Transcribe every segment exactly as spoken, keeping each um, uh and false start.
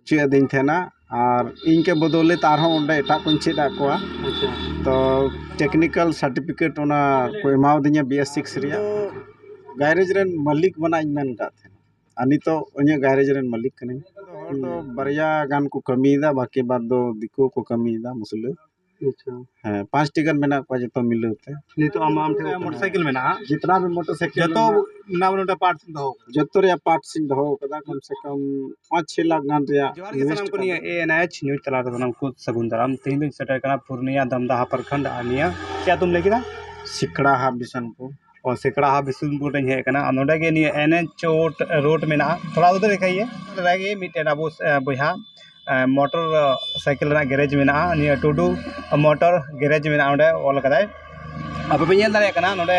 ᱪᱮᱫ ᱟᱹᱫᱤᱧ ᱛᱟᱦᱮᱱᱟ᱾ ᱟᱨ ᱤᱧ ᱠᱮ ᱵᱚᱫᱚᱞᱤᱛ ᱟᱨᱦᱚᱸ ᱚᱸᱰᱮ ᱮᱴᱟᱜ ᱠᱚᱧ ᱪᱮᱫ ᱟᱫ ᱠᱚᱣᱟ᱾ ᱟᱪᱪᱷᱟ᱾ ᱛᱚ ᱴᱮᱠᱱᱤᱠᱮᱞ ᱥᱟᱨᱴᱤᱯᱷᱤᱠᱮᱴ ᱚᱱᱟ ᱠᱚ ᱮᱢᱟᱣᱟᱫᱤᱧᱟ ᱵᱤ ᱮᱥ ᱥᱤᱠᱥ ᱨᱮᱭᱟᱜ᱾ ᱜᱮᱨᱮᱡᱽ ᱨᱮᱱ ᱢᱟᱹᱞᱤᱠ ᱵᱮᱱᱟᱜ ᱤᱧ ᱢᱮᱱ ᱟᱠᱟᱫ ᱛᱟᱦᱮᱱᱟ, ᱟᱨ ᱱᱤᱛᱚᱜ ᱤᱧᱟᱹᱜ ᱜᱮᱨᱮᱡᱽ ᱨᱮᱱ ᱢᱟᱹᱞᱤᱠ ᱠᱟᱹᱱᱟᱹᱧ᱾ ᱦᱚᱲ ᱫᱚ ᱵᱟᱨᱭᱟ ᱜᱟᱱ ᱠᱚ ᱠᱟᱹᱢᱤᱭᱮᱫᱟ, ᱵᱟᱹᱠᱤ ᱵᱟᱫ ᱫᱚ ᱫᱤᱠᱩ ᱠᱚ ᱠᱟᱹᱢᱤᱭᱮᱫᱟ, ᱢᱩᱥᱞᱟᱹ᱾ ᱟᱪᱪᱷᱟ᱾ ᱦᱮᱸ, ᱯᱟᱸᱪᱴᱤ ᱜᱟᱱ ᱢᱮᱱᱟᱜ ᱠᱚᱣᱟ ᱡᱚᱛᱚ ᱢᱤᱞᱟᱹᱣ ᱛᱮ᱾ ᱱᱤᱛᱚᱜ ᱟᱢ, ᱟᱢ ᱴᱷᱮᱱ ᱢᱚᱴᱚᱨ ᱥᱟᱭᱠᱮᱞ ᱢᱮᱱᱟᱜᱼᱟ? ᱡᱤᱛᱱᱟ ᱵᱷᱤ ᱢᱚᱴᱚᱨ ᱥᱟᱭᱠᱮᱞ ᱡᱚᱛᱚ ᱢᱮᱱᱟᱜᱼᱟ, ᱢᱮᱱᱟᱜ ᱵᱚᱞᱮ ᱚᱸᱰᱮ ᱯᱟᱨᱴᱥ ᱫᱚᱦᱚ ᱠᱟᱫᱟ᱾ ᱡᱚᱛᱚ ᱨᱮᱭᱟᱜ ᱯᱟᱨᱴᱥ ᱤᱧ ᱫᱚᱦᱚ ᱠᱟᱫᱟ, ᱠᱚᱢ ᱥᱮ ᱠᱚᱢ ᱯᱟᱸᱪ ᱪᱷᱚᱭ ᱞᱟᱠᱷ ᱜᱟᱱ ᱨᱮᱭᱟᱜ ᱡᱚᱦᱟᱨ ᱜᱮ ᱥᱟᱱᱟᱢ ᱠᱚ ᱱᱤᱭᱟᱹ ᱮ ᱮᱱ ᱮᱭᱤᱪ ᱱᱤᱭᱩᱡᱽ ᱛᱟᱞᱟ ᱨᱮ ᱥᱟᱱᱟᱢ ᱠᱚ ᱥᱟᱹᱜᱩᱱ ᱫᱟᱨᱟᱢ᱾ ᱛᱮᱦᱮᱧ ᱫᱚᱧ ᱥᱮᱴᱮᱨ ᱠᱟᱱᱟ ᱯᱩᱨᱱᱤᱭᱟ ᱫᱟᱢᱫᱟ ᱦᱟᱯᱟᱨᱠᱷᱟᱱᱰ᱾ ᱟᱨ ᱱᱤᱭᱟᱹ ᱪᱮᱫ ᱟᱹᱛᱩᱢ ᱞᱟᱹᱭ ᱠᱮᱫᱟ? ᱥᱤᱠᱲᱟᱦᱟ ᱵᱤᱥᱱᱯᱩᱨ᱾ ᱚ, ᱥᱤᱠᱲᱟᱦᱟ ᱵᱤᱥᱱᱯᱩᱨ ᱨᱮᱧ ᱦᱮᱡ ᱟᱠᱟᱱᱟ᱾ ᱟᱨ ᱱᱚᱰᱮ ᱜᱮ ᱱᱤᱭᱟᱹ ᱮᱱ ᱮᱪ ᱨᱳᱰ, ᱨᱳᱰ ᱢᱮᱱᱟᱜᱼᱟ, ᱛᱷᱚᱲᱟ ᱩᱫᱷᱟᱹᱨ ᱫᱮᱠᱷᱟᱭᱤᱭᱮ᱾ ᱨᱮᱜᱮ ᱢᱤᱫᱴᱮᱱ ᱟᱵᱚ, ᱮ, ᱵᱚᱭᱦᱟ, ᱮ, ᱢᱚᱴᱚᱨ, ᱮ, ᱥᱟᱭᱠᱮᱞ ᱨᱮᱱᱟᱜ ᱜᱮᱨᱮᱡᱽ ᱢᱮᱱᱟᱜᱼᱟ, ᱱᱤᱭᱟᱹ ᱴᱩᱰᱩ ᱢᱚᱴᱚᱨ ᱜᱮᱨᱮᱡᱽ ᱢᱮᱱᱟᱜᱼᱟ, ᱚᱸᱰᱮ ᱚᱞ ᱠᱟᱫᱟᱭ᱾ ᱟᱯᱮ ᱯᱮ ᱧᱮᱞ ᱫᱟᱲᱮᱭᱟᱜ ᱠᱟᱱᱟ, ᱱᱚᱰᱮ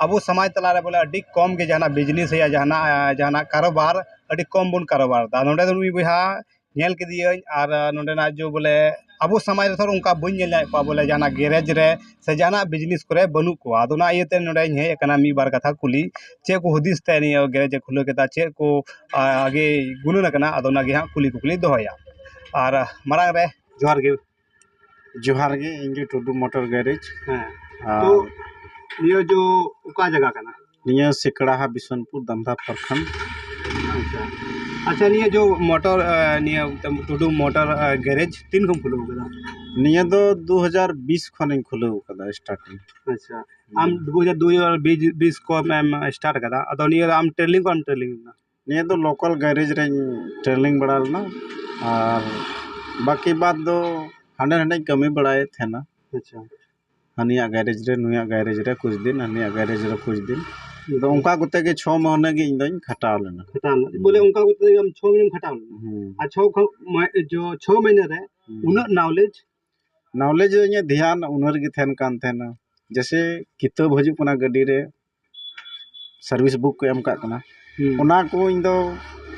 ᱟᱵᱚ ᱥᱚᱢᱟᱡᱽ ᱛᱟᱞᱟᱨᱮ ᱵᱚᱞᱮ ᱟᱹᱰᱤ ᱠᱚᱢ ᱜᱮ ᱡᱟᱦᱟᱱᱟᱜ ᱵᱤᱡᱽᱱᱮᱥ ᱦᱩᱭᱩᱜᱼᱟ, ᱡᱟᱦᱟᱱᱟᱜ, ᱮ, ᱡᱟᱦᱟᱱᱟᱜ ᱠᱟᱨᱚᱵᱟᱨ ᱟᱹᱰᱤ ᱠᱚᱢ ᱵᱚᱱ ᱠᱟᱨᱚᱵᱟᱨ ᱮᱫᱟ᱾ ᱱᱚᱰᱮ ᱫᱚ ᱱᱩᱭ ᱵᱚᱭᱦᱟ ᱧᱮᱞ ᱠᱮᱫᱮᱭᱟᱹᱧ, ᱟᱨ ᱱᱚᱰᱮᱱᱟᱜ ᱡᱚ ᱵᱚᱞᱮ ᱟᱵᱚ ᱥᱚᱢᱟᱡᱽ ᱨᱮ ᱛᱷᱚᱲᱟ ᱚᱱᱠᱟ ᱵᱟᱹᱧ ᱧᱮᱞ ᱧᱟᱢᱮᱫ ᱠᱚᱣᱟ ᱵᱚᱞᱮ ᱡᱟᱦᱟᱱᱟᱜ ᱜᱮᱨᱮᱡᱽ ᱨᱮ ᱥᱮ ᱡᱟᱦᱟᱱᱟᱜ ᱵᱤᱡᱽᱱᱮᱥ ᱠᱚᱨᱮ ᱵᱟᱹᱱᱩᱜ ᱠᱚᱣᱟ᱾ ᱟᱫᱚ ᱚᱱᱟ ᱤᱭᱟᱹᱛᱮ ᱱᱚᱰᱮᱧ ᱦᱮᱡ ᱟᱠᱟᱱᱟ ᱢᱤᱫ ᱵᱟᱨ ᱠᱟᱛᱷᱟ ᱠᱩᱞᱤ, ᱪᱮᱫ ᱠᱚ ᱦᱩᱫᱤᱥ ᱛᱮ ᱱᱤᱭᱟᱹ ᱜᱮᱨᱮᱡᱽ ᱮ ᱠᱷᱩᱞᱟᱹᱣ ᱠᱮᱫᱟ, ᱪᱮᱫ ᱠᱚ, ᱟ, ᱟᱜᱮ ᱜᱩᱱᱟᱹᱱ ᱟᱠᱟᱱᱟ, ᱟᱫᱚ ᱚᱱᱟᱜᱮ ᱦᱟᱸᱜ ᱠᱩᱞᱤ ᱠᱩᱠᱞᱤ ᱫᱚᱦᱚᱭᱟ᱾ ᱟᱨ ᱢᱟᱲᱟᱝ ᱨᱮ ᱡᱚᱦᱟᱨ ᱜᱮ᱾ ᱡᱚᱦᱟᱨ ᱜᱮ, ᱤᱧ ᱜᱮ ᱴᱩᱰᱩ ᱢᱚᱴᱚᱨ ᱜᱮᱨᱮᱡᱽ᱾ ᱦᱮᱸ᱾ ᱟᱨ ᱛᱚ, ᱱᱤᱭᱟᱹ ᱡᱚ ᱚᱠᱟ ᱡᱟᱭᱜᱟ ᱠᱟᱱᱟ? ᱱᱤᱭᱟᱹ ᱥᱤᱠᱲᱟᱦᱟ ᱵᱤᱥᱱᱯᱩᱨ ᱫᱟᱢᱫᱟ ᱯᱨᱚᱠᱷᱚᱸᱰ᱾ ᱟᱪᱪᱷᱟ᱾ ᱟᱪᱪᱷᱟ, ᱱᱤᱭᱟᱹ ᱡᱚ ᱢᱚᱴᱚᱨ, ᱮ, ᱱᱤᱭᱟᱹ ᱴᱩᱰᱩ ᱢᱚᱴᱚᱨ, ᱮ, ᱜᱮᱨᱮᱡᱽ ᱛᱤᱱ ᱠᱷᱚᱱ ᱠᱷᱩᱞᱟᱹᱣ ᱠᱟᱫᱟ? ᱱᱤᱭᱟᱹ ᱫᱚ ᱫᱩ ᱦᱟᱡᱟᱨ ᱵᱤᱥ ᱠᱷᱚᱱᱤᱧ ᱠᱷᱩᱞᱟᱹᱣ ᱠᱟᱫᱟ, ᱥᱴᱟᱨᱴᱤᱝ᱾ ᱟᱪᱪᱷᱟ᱾ ᱟᱢ ᱫᱩ ᱦᱟᱡᱟᱨ ᱫᱩ ᱦᱟᱡᱟᱨ ᱵᱤᱥ ᱠᱷᱚᱱ ᱮᱢ ᱥᱴᱟᱨᱴ ᱠᱟᱫᱟ, ᱟᱫᱚ ᱱᱤᱭᱟᱹ ᱟᱢ ᱴᱨᱮᱱᱤᱝ ᱠᱷᱚᱱ ᱴᱨᱮᱱᱤᱝ ᱮᱱᱟ? ᱱᱤᱭᱟᱹ ᱫᱚ ᱞᱳᱠᱟᱞ ᱜᱮᱨᱮᱡᱽ ᱨᱮᱧ ᱴᱨᱮᱱᱤᱝ ᱵᱟᱲᱟ ᱞᱮᱱᱟ, ᱟᱨ ᱵᱟᱹᱠᱤ ᱵᱟᱫ ᱫᱚ ᱦᱟᱸᱰᱮ ᱱᱟᱸᱰᱮᱧ ᱠᱟᱹᱢᱤ ᱵᱟᱲᱟᱭᱮᱫ ᱛᱟᱦᱮᱱᱟ᱾ ᱟᱪᱪᱷᱟ᱾ ᱦᱟᱹᱱᱤᱭᱟᱜ ᱜᱮᱨᱮᱡᱽ ᱨᱮ, ᱱᱩᱭᱟᱜ ᱜᱮᱨᱮᱡᱽ ᱨᱮ ᱠᱩᱪ ᱫᱤᱱ, ᱦᱟᱹᱱᱤᱭᱟᱜ ᱜᱮᱨᱮᱡᱽ ᱨᱮ ᱠᱩᱪ ᱫᱤᱱ᱾ ᱟᱫᱚ ᱚᱱᱠᱟ ᱠᱚᱛᱮ ᱜᱮ ᱪᱷᱚ ᱢᱟᱹᱦᱱᱟᱹ ᱜᱮ ᱤᱧ ᱫᱚᱧ ᱠᱷᱟᱴᱟᱣ ᱞᱮᱱᱟ᱾ ᱠᱷᱟᱴᱟᱣ ᱞᱮᱱᱟ᱾ ᱵᱚᱞᱮ ᱚᱱᱠᱟ ᱠᱚᱛᱮ ᱜᱮ ᱟᱢ ᱪᱷᱚ ᱢᱟᱹᱦᱱᱟᱹᱢ ᱠᱷᱟᱴᱟᱣ ᱞᱮᱱᱟ? ᱦᱩᱸ᱾ ᱟᱨ ᱪᱷᱚ ᱠᱷᱚ-, ᱢᱟ-, ᱡᱚ-, ᱪᱷᱚ ᱢᱟᱹᱦᱱᱟᱹ ᱨᱮ ᱦᱩᱸ᱾ ᱩᱱᱟᱹᱜ knowledge? Knowledge ᱫᱚ ᱤᱧᱟᱹᱜ ᱫᱷᱮᱭᱟᱱ ᱩᱱᱟᱹ ᱨᱮᱜᱮ ᱛᱟᱦᱮᱱ ᱠᱟᱱ ᱛᱟᱦᱮᱱᱟ᱾ ᱡᱮᱭᱥᱮ ᱠᱤᱛᱟᱹᱵ ᱦᱤᱡᱩᱜ ᱠᱟᱱᱟ ᱜᱟᱹᱰᱤ ᱨᱮ, service book ᱠᱚ ᱮᱢ ᱠᱟᱜ ᱠᱟᱱᱟ, ᱦᱩᱸ᱾ ᱚᱱᱟ ᱠᱚ ᱤᱧ ᱫᱚ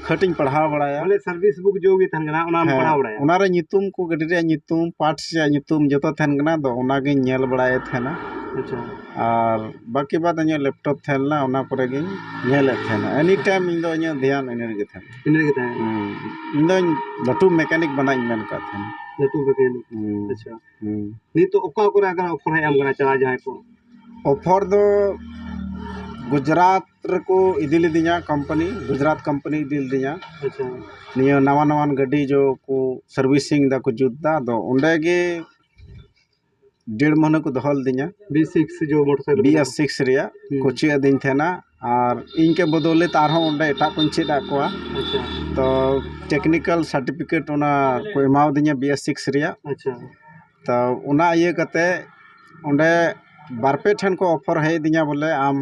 ᱠᱷᱟᱹᱴ ᱤᱧ ᱯᱟᱲᱦᱟᱣ ᱵᱟᱲᱟᱭᱟ᱾ ᱵᱚᱞᱮ service book ᱡᱚ ᱜᱮ ᱛᱟᱦᱮᱱ ᱠᱟᱱᱟ, ᱚᱱᱟᱢ ᱦᱮᱸ, ᱯᱟᱲᱦᱟᱣ ᱵᱟᱲᱟᱭᱟ? ᱚᱱᱟ ᱨᱮ ᱧᱩᱛᱩᱢ ᱠᱚ, ᱜᱟᱹᱰᱤ ᱨᱮᱭᱟᱜ ᱧᱩᱛᱩᱢ, parts ᱨᱮᱭᱟᱜ ᱧᱩᱛᱩᱢ ᱡᱚᱛᱚ ᱛᱟᱦᱮᱱ ᱠᱟᱱᱟ, ᱟᱫᱚ ᱚᱱᱟ ᱜᱤᱧ ᱧᱮᱞ ᱵᱟᱲᱟᱭᱮᱫ ᱛᱟᱦᱮᱱᱟ᱾ ᱟᱪᱪᱷᱟ᱾ ᱟᱨ ᱵᱟᱹᱠᱤ ᱵᱟᱫ ᱤᱧᱟᱹᱜ ᱞᱮᱯᱴᱚᱯ ᱛᱟᱦᱮᱸ ᱞᱮᱱᱟ, ᱚᱱᱟ ᱠᱚᱨᱮ ᱜᱤᱧ ᱧᱮᱞᱮᱫ ᱛᱟᱦᱮᱱᱟ᱾ ᱮᱱᱤ ᱴᱟᱭᱤᱢ ᱤᱧ ᱫᱚ ᱤᱧᱟᱹᱜ ᱫᱷᱮᱭᱟᱱ ᱤᱱᱟᱹ ᱨᱮᱜᱮ ᱛᱟᱦᱮᱱᱟ᱾ ᱤᱱᱟᱹ ᱨᱮᱜᱮ ᱛᱟᱦᱮᱱᱟ᱾ ᱦᱩᱸ᱾ ᱤᱧ ᱫᱚᱧ ᱞᱟᱹᱴᱩ ᱢᱮᱠᱟᱱᱤᱠ ᱵᱮᱱᱟᱜ ᱤᱧ ᱢᱮᱱ ᱟᱠᱟᱫ ᱛᱟᱦᱮᱱᱟ᱾ ᱞᱟᱹᱴᱩ ᱢᱮᱠᱟᱱᱤᱠ᱾ ᱦᱩᱸ᱾ ᱟᱪᱪᱷᱟ᱾ ᱦᱩᱸ᱾ ᱱᱤᱛᱚᱜ ᱚᱠᱟ ᱠᱚᱨᱮ ᱟᱜᱟᱨ ᱚᱯᱷᱟᱨ ᱦᱮᱡ ᱟᱢ ᱠᱟᱱᱟ ᱪᱟᱞᱟᱣ ᱡᱟᱦᱟᱸᱭ ᱠᱚ? ᱚᱯᱷᱟᱨ ᱫᱚ ᱜᱩᱡᱽᱨᱟᱴ ᱨᱮᱠᱚ ᱤᱫᱤ ᱞᱤᱫᱤᱧᱟ ᱠᱳᱢᱯᱟᱱᱤ, ᱜᱩᱡᱽᱨᱟᱴ ᱠᱳᱢᱯᱟᱱᱤ ᱤᱫᱤ ᱞᱤᱫᱤᱧᱟ᱾ ᱟᱪᱪᱷᱟ᱾ ᱱᱤᱭᱟᱹ ᱱᱟᱣᱟ ᱱᱟᱣᱟᱱ ᱜᱟᱹᱰᱤ ᱡᱚ ᱠᱚ ᱥᱟᱨᱵᱷᱤᱥᱤᱝ ᱫᱟ ᱠᱚ, ᱡᱩᱛ ᱫᱟ, ᱟᱫᱚ ᱚᱸᱰᱮ ᱜᱮ ᱰᱮᱲ ᱢᱟᱹᱦᱱᱟᱹ ᱠᱚ ᱫᱚᱦᱚ ᱞᱤᱫᱤᱧᱟ᱾ ᱵᱤ ᱮᱥ ᱥᱤᱠᱥ ᱡᱚ motor cycle B S six ᱨᱮᱭᱟᱜ ᱦᱩᱸ᱾ ᱠᱳᱪᱤᱝ ᱮᱫᱤᱧ ᱛᱟᱦᱮᱱᱟ, ᱟᱨ ᱤᱧ ᱠᱮ ᱵᱚᱫᱚᱞᱮ ᱛᱮ ᱟᱨᱦᱚᱸ ᱚᱸᱰᱮ ᱮᱴᱟᱜ ᱠᱚᱧ ᱪᱮᱫ ᱟᱫ ᱠᱚᱣᱟ᱾ ᱟᱪᱪᱷᱟ᱾ ᱛᱚ ᱴᱮᱠᱱᱤᱠᱮᱞ ᱥᱟᱨᱴᱤᱯᱷᱤᱠᱮᱴ ᱚᱱᱟ ᱠᱚ ᱮᱢᱟᱣᱟᱫᱤᱧᱟ ᱵᱤ ᱮᱥ ᱥᱤᱠᱥ ᱨᱮᱭᱟᱜ᱾ ᱟᱪᱪᱷᱟ᱾ ᱛᱚ ᱚᱱᱟ ᱤᱭᱟᱹ ᱠᱟᱛᱮ ᱚᱸᱰᱮ ᱵᱟᱨ ᱯᱮ ᱴᱷᱮᱱ ᱠᱚ ᱚᱯᱷᱟᱨ ᱦᱮᱡ ᱟᱹᱫᱤᱧᱟ, ᱵᱚᱞᱮ ᱟᱢ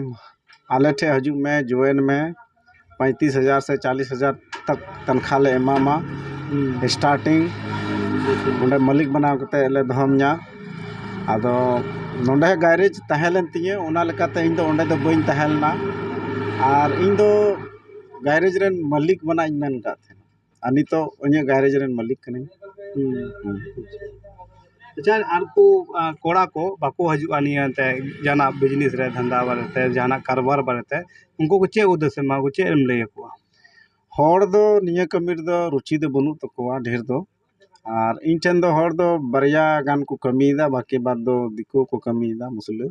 ᱟᱞᱮ ᱴᱷᱮᱱ ᱦᱤᱡᱩᱜ ᱢᱮ, ᱡᱚᱭᱮᱱ ᱢᱮ, ᱯᱚᱸᱭᱛᱨᱤᱥ ᱦᱟᱡᱟᱨ ᱥᱮ ᱪᱚᱞᱞᱤᱥ ᱦᱟᱡᱟᱨ ᱛᱚᱠ ᱛᱟᱱᱠᱷᱟ ᱞᱮ ᱮᱢᱟᱢᱟ᱾ ᱦᱩᱸ᱾ ᱥᱴᱟᱨᱴᱤᱝ ᱟᱪᱪᱷᱟ᱾ ᱚᱸᱰᱮ ᱢᱟᱹᱞᱤᱠ ᱵᱮᱱᱟᱣ ᱠᱟᱛᱮ ᱞᱮ ᱫᱚᱦᱚ ᱢᱮᱭᱟ᱾ ᱟᱫᱚ ᱱᱚᱰᱮ ᱜᱟᱭᱨᱮᱡᱽ ᱛᱟᱦᱮᱸ ᱞᱮᱱ ᱛᱤᱧᱟᱹ, ᱚᱱᱟ ᱞᱮᱠᱟᱛᱮ ᱤᱧ ᱫᱚ ᱚᱸᱰᱮ ᱫᱚ ᱵᱟᱹᱧ ᱛᱟᱦᱮᱸ ᱞᱮᱱᱟ᱾ ᱟᱨ ᱤᱧ ᱫᱚ ᱜᱟᱭᱨᱮᱡᱽ ᱨᱮᱱ ᱢᱟᱹᱞᱤᱠ ᱵᱮᱱᱟᱜ ᱤᱧ ᱢᱮᱱ ᱟᱠᱟᱫ ᱛᱟᱦᱮᱱᱟ, ᱟᱨ ᱱᱤᱛᱚᱜ ᱤᱧᱟᱹᱜ ᱜᱟᱭᱨᱮᱡᱽ ᱨᱮᱱ ᱢᱟᱹᱞᱤᱠ ᱠᱟᱹᱱᱟᱹᱧ᱾ ᱦᱩᱸ᱾ ᱦᱩᱸ᱾ ᱟᱪᱪᱷᱟ, ᱟᱨ ᱠᱚ, ᱟ, ᱠᱚᱲᱟ ᱠᱚ ᱵᱟᱠᱚ ᱦᱤᱡᱩᱜᱼᱟ ᱱᱤᱭᱟᱹ ᱛᱮ ᱡᱟᱦᱟᱱᱟᱜ ᱵᱤᱡᱽᱱᱮᱥ ᱨᱮ, ᱫᱷᱟᱱᱫᱟ ᱵᱟᱨᱮᱛᱮ, ᱡᱟᱦᱟᱱᱟᱜ ᱠᱟᱨᱵᱟᱨ ᱵᱟᱨᱮᱛᱮ, ᱩᱱᱠᱩ ᱠᱚ ᱪᱮᱫ ᱦᱩᱫᱤᱥ ᱮᱢᱟ ᱠᱚ, ᱪᱮᱫ ᱮᱢ ᱞᱟᱹᱭ ᱟᱠᱚᱣᱟ? ᱦᱚᱲ ᱫᱚ ᱱᱤᱭᱟᱹ ᱠᱟᱹᱢᱤ ᱨᱮᱫᱚ ᱨᱩᱪᱤ ᱫᱚ ᱵᱟᱹᱱᱩᱜ ᱛᱟᱠᱚᱣᱟ ᱰᱷᱮᱨ ᱫᱚ, ᱟᱨ ᱤᱧ ᱴᱷᱮᱱ ᱫᱚ ᱦᱚᱲ ᱫᱚ ᱵᱟᱨᱭᱟ ᱜᱟᱱ ᱠᱚ ᱠᱟᱹᱢᱤᱭᱮᱫᱟ, ᱵᱟᱹᱠᱤ ᱵᱟᱫ ᱫᱚ ᱫᱤᱠᱩ ᱠᱚ ᱠᱟᱹᱢᱤᱭᱮᱫᱟ, ᱢᱩᱥᱞᱟᱹ᱾